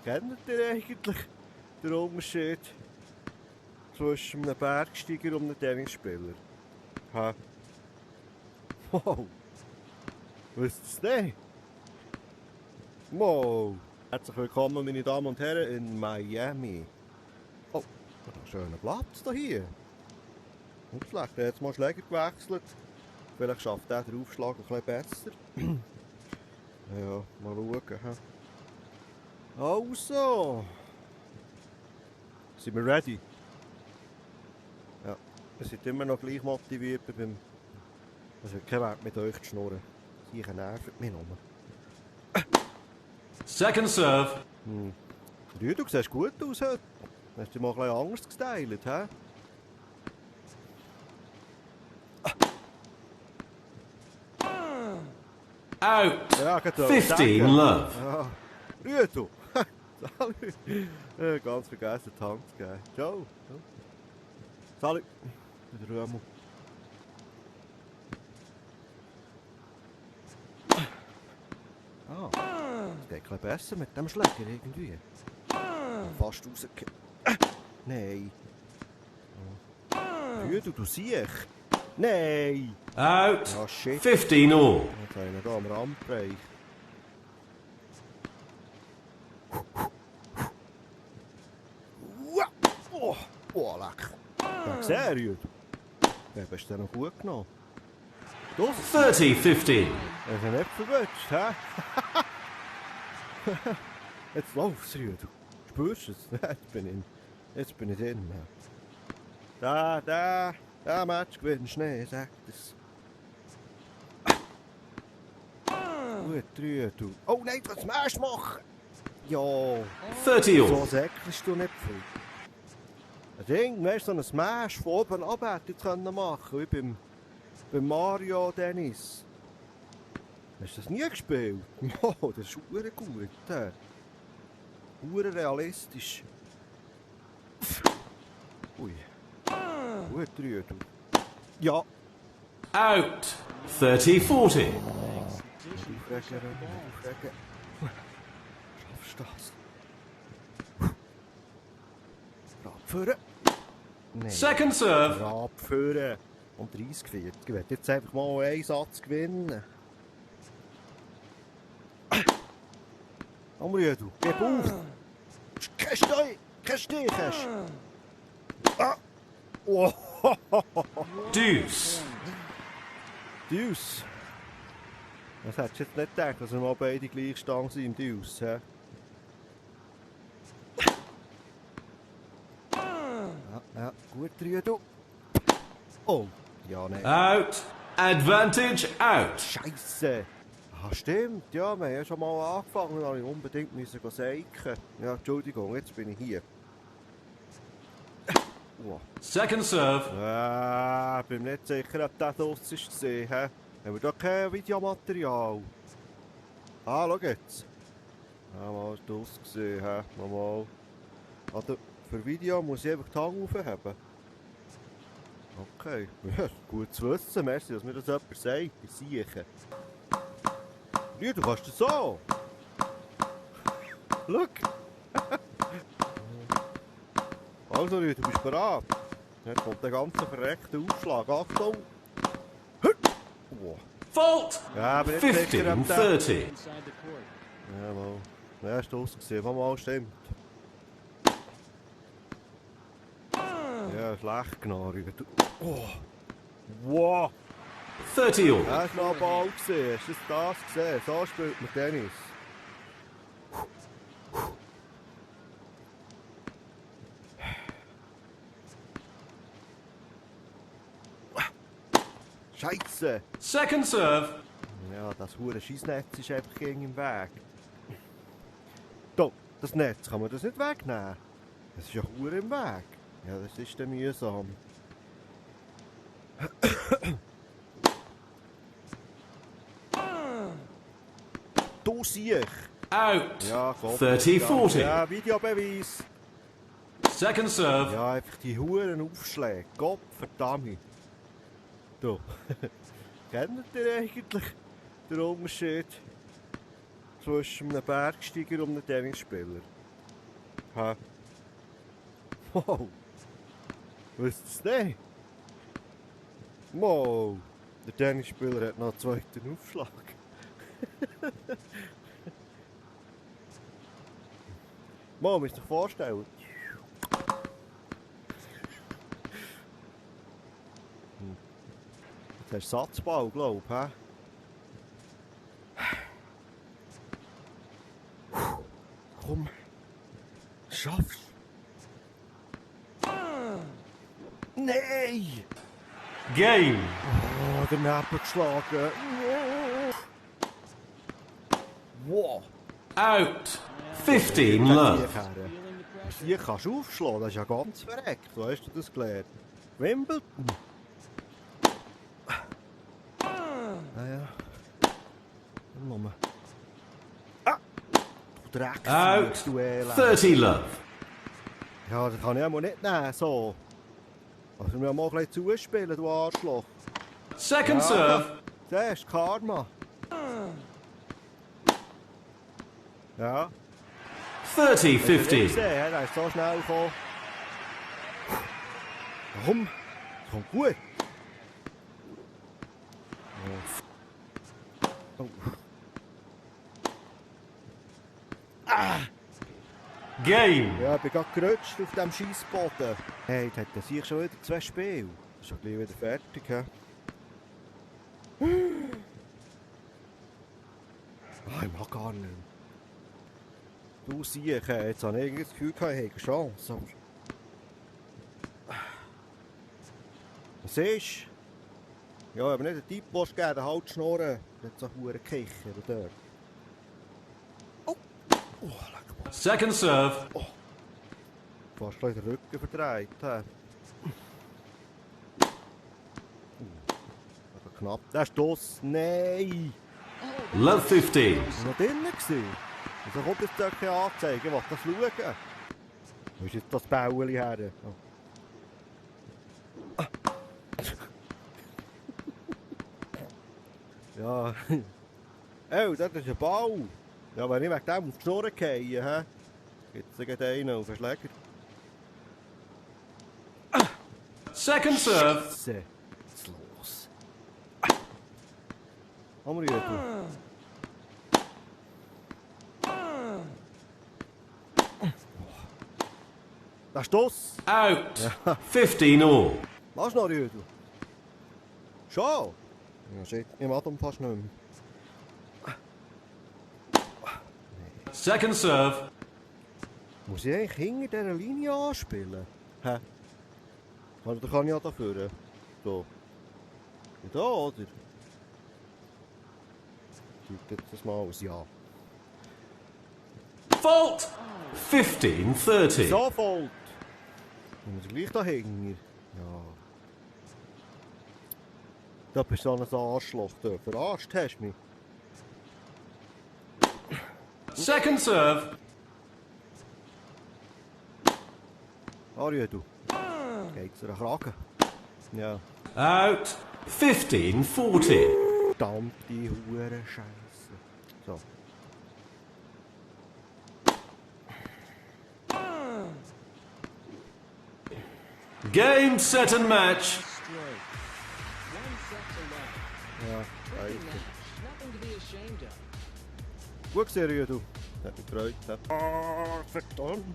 Kennt ihr eigentlich den Unterschied zwischen einem Bergsteiger und einem Tennisspieler? Ha? Wow! Wisst ihr es nicht? Wow! Herzlich willkommen, meine Damen und Herren, in Miami. Oh, ein schöner Platz hier. Nicht schlecht, er hat jetzt mal Schläger gewechselt. Vielleicht schafft er den Aufschlag ein bisschen besser. Ja, mal schauen. Also. Sind wir ready? Ja, wir sind immer noch gleich motiviert beim... Es wird kein Wert mit euch zu schnurren. Sie nervt mich nur. Second serve. Ja, du siehst gut aus heute. Hast du mal ein bisschen anders gestylt, hä? Out. Ja, 15 love. Ja. Rüdu! Salut! Ganz vergessen, die Hand zu geben. Ciao! Salut! Der Römer. Ah, es geht ein bisschen besser mit dem Schläger irgendwie. Fast rausgekippt. Nein! Rüdu, du siehst! Nein! Out. Ah, shit! 15 all. Jetzt haben wir hier am Randbereich. Oh, oh lecker! Ja, gesehen, Rüdu. Den hast du noch gut genommen. Du? 30-15. Hast du nicht verwünscht, hä? Jetzt läuft's, Rüdu. Spürst du es? Jetzt bin ich drin. Der Match gewinnt Schnee, sag das. Gut, Rüdu. Oh nein, du kannst Smash machen! Ja. 30 So all. säckelst du nicht viel. Ein Ding, weißt du, so ein Smash von oben ab hätte ich machen können, wie beim Mario Dennis. Hast du das nie gespielt? Oh, das ist verdammt gut. Verdammt realistisch. Ui. Gut, Rüdu. Ja. Out. 30-40. Aufregen. Schaffst du das? Abführen. Nein. Second serve. Abführen. Und 30-40. Ich werde jetzt einfach mal einen Satz gewinnen. Rüdu, gib auf! Kein Stich hast du! Ah! Oh. Deuce. Deuce! Das hättest du jetzt nicht gedacht, dass wir mal beide gleich Stangen sind im Deuce, hä? Ja, gut, Rüdu. Oh, ja, nein. Out. Advantage out. Scheisse! Ah, stimmt, ja, wir haben ja schon mal angefangen, da musste ich unbedingt seiken. Ja, Entschuldigung, jetzt bin ich hier. Oh. Second serve. Bin mir nicht sicher, ob der draussen war. Haben wir da kein Videomaterial? Ah, schau jetzt. Ja, mal ist draussen gesehen, hä? Mal. Also, für Video muss ich einfach die Hand aufheben. Okay, ja, gut zu wissen. Merci, dass mir das jemand sagt. Ich sehe. Ja, du kannst das so. Schau. Also, Rüdu, du bist bereit. Jetzt kommt der ganze verreckte Aufschlag. Achtung! Oh. Fault. Ja, aber nicht sicher, ob der... 15-30. Ja, mal. Ja, hast du ausgesehen. Mal stimmt. Ja, schlecht genommen, Rüdu. Oh. Wow! 30 all. Ja, hast du noch einen Ball gesehen? Hast du das gesehen? So spielt man Tennis. Scheisse! Second serve. Ja, das hure Scheissnetz ist einfach gegen im Weg. Da, das Netz, kann man das nicht wegnehmen? Das ist ja hure im Weg. Ja, das ist dann mühsam. Du siehst! Out. Ja, Gott. 30-40. Ja, Videobeweis. Second serve. Ja, einfach die huren Aufschläge. Gott verdammt. Du, kennt ihr eigentlich den Unterschied zwischen einem Bergsteiger und einem Tennisspieler? Hä? Wow. Was ist das denn? Wow. Der Tennisspieler hat noch einen zweiten Aufschlag. Mo, musst du dir vorstellen. Das ist Satzball, glaube ich. Hä? Komm. Schaff's. Nein! Game. Oh, daneben geschlagen. Wow. Out. 15 love. Hier kannst du aufschlagen, das ist ja ganz verreckt. Wo hast du das gelernt? Wimbledon? Naja. Dann nochmal. Ah! Du Dreck. Out. Du Elend. 30 love. Ja, das kann ich auch nicht nehmen, so. Also wir mal gleich zuspielen, du Arschloch. Second serve. Das ist Karma. Ja. 30 Hast du 15. gesehen, er ist so schnell gekommen. Warum? Das kommt gut. Oh. Game. Ja, ich bin gerade gerutscht auf dem Scheissboden. Hey, jetzt hat er sich schon wieder 2 Spiele. Ist ja gleich wieder fertig, hä? Ah, ich mag gar nicht mehr. Du siehst, jetzt habe ich das Gefühl, ich habe eine Chance. Aber... Was ist? Ja, aber nicht einen Tipp geben, halt schnurren. Nicht so hure kichern dort. Oh! Oh, leck mal. Second serve. Fast gleich den Rücken verdreht. He. Aber knapp. Der ist das. Nein! Love 15. Ist noch drinnen gewesen? Also kommt jetzt dort keine Anzeige. Ich will das schauen. Wo ist jetzt das Bäueli her? Oh. Ah. Ja. Oh, das ist ein Ball. Ja, wenn ich wegen dem auf die Schnur gehe, hä? Gibt es einen auf den Schläger. Second serve. Scheiße. Was ist los? Komm, Rüdi. Das ist das. Out. 15 all. Was noch, Rüdi? Schon? Ja, shit. Ich mache fast nicht mehr. Second serve. Muss ich eigentlich hinter dieser Linie anspielen? Hä? Oder kann ich auch da führen? So. Und da, oder? Schaut jetzt das mal aus, ja. Fault. 15 30. Sofort! Ich muss gleich da hinten. Ja. Da bist du so ein Arschloch. Du verarscht hast du mich. Second serve. Arje, du. Geht's dir an den Kragen? Ja. Out. 15 40. Verdammte Hurenscheiße. So. Game, set and match. Ja, Scheiße. Gut gesehen, Rüdi, du. Das hat mich gefreut. Ah, verdammt.